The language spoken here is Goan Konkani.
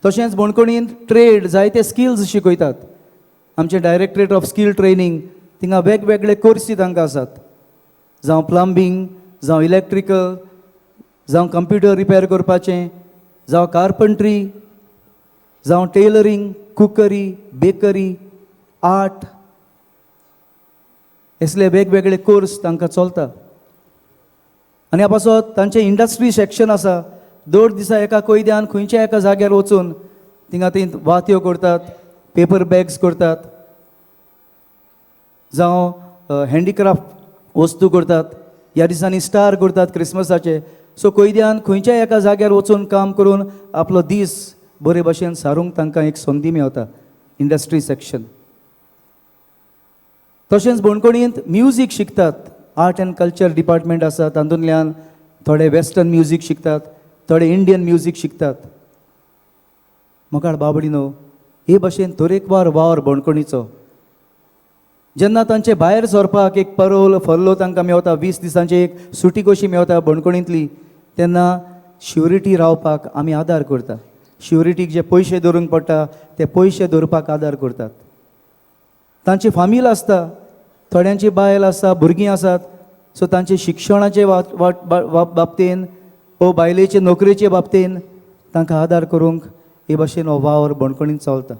तशेंच बणकोणींत ट्रेड जायते स्किल्स शिकयतात. आमचें डायरेक्टरेट ऑफ स्कील ट्रेनींग, थिंगा वेगवेगळे कोर्सी तांकां आसात, जावं प्लंबींग, जावं इलेक्ट्रिकल, जावं कंप्युटर रिपेर करपाचें, जावं कार्पंट्री, जावं टेलरींग, कुकरी, बेकरी, आर्ट, असले वेगवेगळे कोर्स तांकां चलता. आनी ह्या पासत तांचें इंडस्ट्री सेक्शन आसा. दर दिसा एका कैद्यान खंयच्या एका जाग्यार वचून थिंगा ती वात्यो करतात, पेपर बॅग्स करतात, जावं हँडीक्राफ्ट वस्तू करतात. ह्या दिसांनी स्टार करतात क्रिसमसाचे. सो कैद्यान खंयच्याय एका जाग्यार वचून काम करून आपलो दीस बरे भशेन सारूंक तांकां एक संदी मेवता, इंडस्ट्री सेक्शन. तशेंच बणकोणींत म्युजीक शिकतात. आर्ट अँड कल्चर डिपार्टमेंट आसा, तातूंतल्यान थोडे वेस्टर्न म्युजीक शिकतात, थोडे इंडियन म्युजीक शिकतात. मोगाळ बाबडी न्हू, हे भशेन तरेकवार वावर बणकोणीचो. जेन्ना तांचे भायर सरपाक एक परोल फल्लो तांकां मेवता, 20 दिसांची एक सुटी कशी मेवता बणकोणींतली, तेन्ना श्युरिटी रावपाक आमी आदार करता. श्युरिटीक जे पयशे दवरूंक पडटा ते पयशे दवरपाक आदार करतात. तांची फामील आसता, थोड्यांची बायल आसा, भुरगीं आसात. सो तांचे शिक्षणाचे बाबतीन वो बायलेचे नोकरेचे बाबतीन तांकां आदार करूंक हे भशेन हो वावर बणकोणीन चलता.